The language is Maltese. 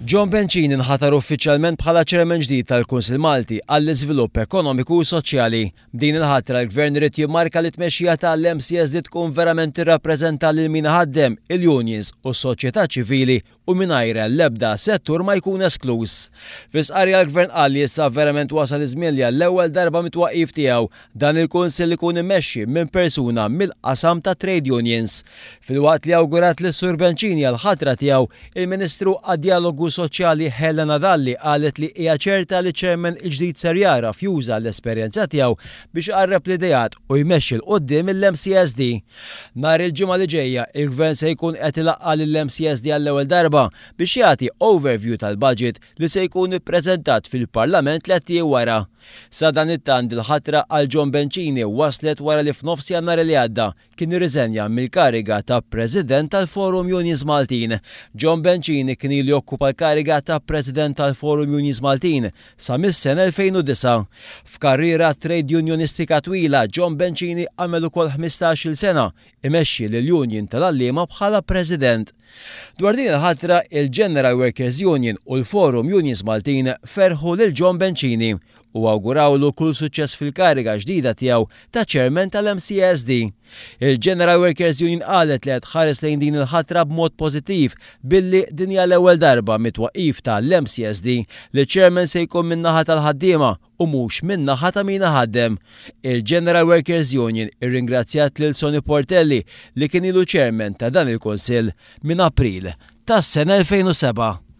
John Bencini nħatar uffiċjalment bħala Chairman ġdid tal-Kunsill Malti għall-Iżvilupp Ekonomiku u Soċjali. B'din il-ħatra l-Gvern irid jimmarka li t-tmexxija ta' l-MCSD tkun verament tirrappreżenta lil min iħaddem, il-unions u s-soċjetà ċivili u mingħajr l-ebda settur ma jkun eskluż. Fi stqarrija l-Gvern qal li issa verament wasal iż-żmien li għall-ewwel darba mit-twaqqif tiegħu Dan il-Kunsill ikun immexxi minn persuna mill-qasam tat-trade unions. Filwaqt li awgurat lis-Sur Bencini għall-ħatra tiegħu, il-Ministru għad-Djalogu Soċjali Helena Dalli qalet li hija ċerta li ċ-Chairman il-ġdid ser jagħraf juża l-esperjenza tiegħu biex iqarreb l-ideat u jmexxi 'l quddiem il-MCSD. Nhar il-Ġimgħa li ġejja, il-Gvern se jkun qed ilaqqa' lill-MCSD għall-ewwel darba biex jagħti overview tal-budget li se jkun ippreżentat fil-Parlament tlett ijiem wara. Sadanittant il-ħatra għal John Bencini waslet wara li f'nofs Jannar li għadda kien irriżenja mill-kariga ta' President tal-Forum Unions Maltin. John Bencini kien ilu jokkupa l-kariga ta' President tal-Forum Unions Maltin sa mis-sena 2009. F'karriera trejdjunjonistika twila, John Bencini għamel ukoll 15-il sena imexxi lill-Union tal-Għalliema bħala President. Dwar din il-ħatra, il-General Workers Union u l-Forum Unions Maltin ferħu lil John Bencini u awgurawlu kull suċċess fil-kariga ġdida tiegħu ta' Chairman tal-MCESD. Il-General Workers Union qalet li qed tħares lejn din il-ħatra b'mod pożittiv billi din hija l-ewwel darba mit-twaqqif tal-MCESD li ċ-Chairman se jkun min-naħa tal-ħaddiema u mhux min-naħa ta' min iħaddem. Il-General Workers Union irringrazzjat lil Sonny Portelli li kien ilu Chairman ta' dan il-Kunsill minn April tas-sena 2007.